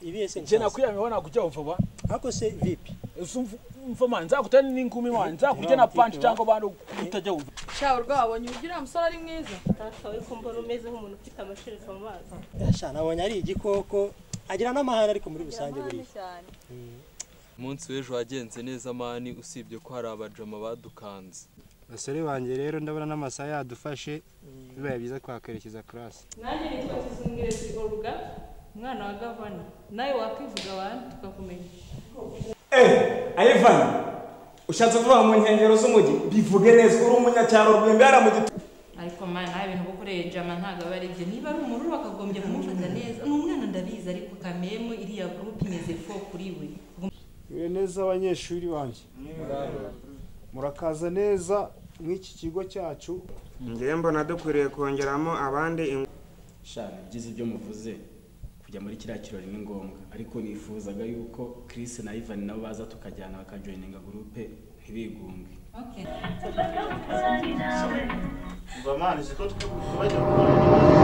Ibihe se? Nje nakuyamye nakujya vuba. Ako se vipi? Umva man, nzakutana n'inkumi man, nzakujya na punch cyangwa bantu kutajya uva. Sha urwabonye ugira musore ari mwiza. Tatawe ko mbona umeze nk'umuntu ufite amashereka mu maso. Sha nabonye ari igikoko agira n'amahane ariko muri rusange buri. Umunsi w'ejo wagenze neza mani, usibye ko hari abajama badukanze. Basore banjye rero ndabona n'amasaha yadufashe, bibaye byiza twakwerekeza class. Nanjye nitwa Kizungirezi Olga, umwana wa Gavana. Nawe wakwivuga abantu tukakumenya. Ivan, ushatse kuvuga mu nkengero z'umujyi, bivuge neza uri umunyacyaro rwimbera mu gitu. Ariko man, nawe ibintu gukoreye jama ntago aba ari byo. Niba ari umururu bakagombye kumufata neza. Ni umwana ndabizi ariko kamemu iriya group imeze fo kuri we. Mwe neza abanyeshuri banjye. Murakaza neza mw'iki kigo cyacu. Ngiye mbona dukwiriye kongeramo abandi. Sha byiza ibyo muvuze kujya muri kiriya kirori ni ngombwa, ariko nifuzaga yuko Chris na Ivan nabo baza tukajyana bakajoininga groupe ntibigunge. Okay. Mva mani siko twibajya gukora.